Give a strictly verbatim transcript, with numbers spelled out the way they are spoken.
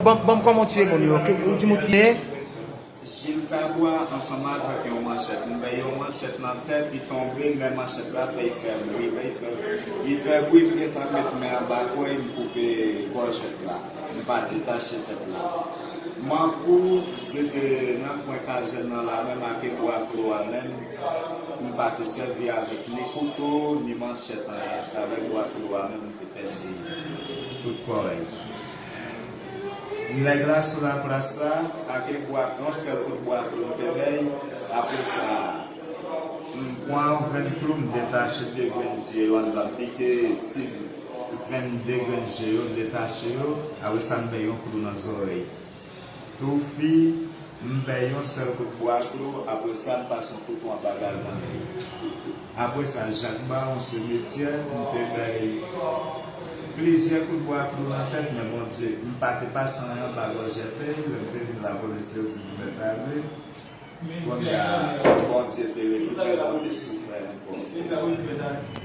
Ban ban m kòman w tiye moun yo. Ou di m ou tiye. Jil Kabwa ansanm avèk yon manchèt. M bay yon manchèt nan tèt, li tonbe, men manchèt la fè l fè bwi. Lè l fè, li fè bwi, m gentan met men anba kò l, m koupe gòjèt la. M pa detache tèt la. Mankou, se te nan kwen kazèn nan la menm ak bwa klo a menm. M pa te sèvi avèk ni kouto, ni manchèt, anyen. Se avèk bwa klo a menm m te pèse tout kò l. Nèg la sou laplas la, ak bwa, yon sèl kout bwa klo m te bay. Apre sa, m pran yon grenn klou, m detache de grenn zye yo anndan, m pike ti vennde grenn zye yo, m detache yo. Apre sa, m bay yon klou nan zòrèy. Toufi, m bay yon sèl kout bwa klo, apre sa, m pase yon kouto anba galvan li. Apre sa, Jak Bawon Semetyè, m te bay plizyè kout bwa klo nan tèt, men Bondye, m pa te pase anyen anba gòjèt li, lè m te vin lapolis yo di m mèt ale. Kounye a, Bondye te retire l, mwen te soufè ankò.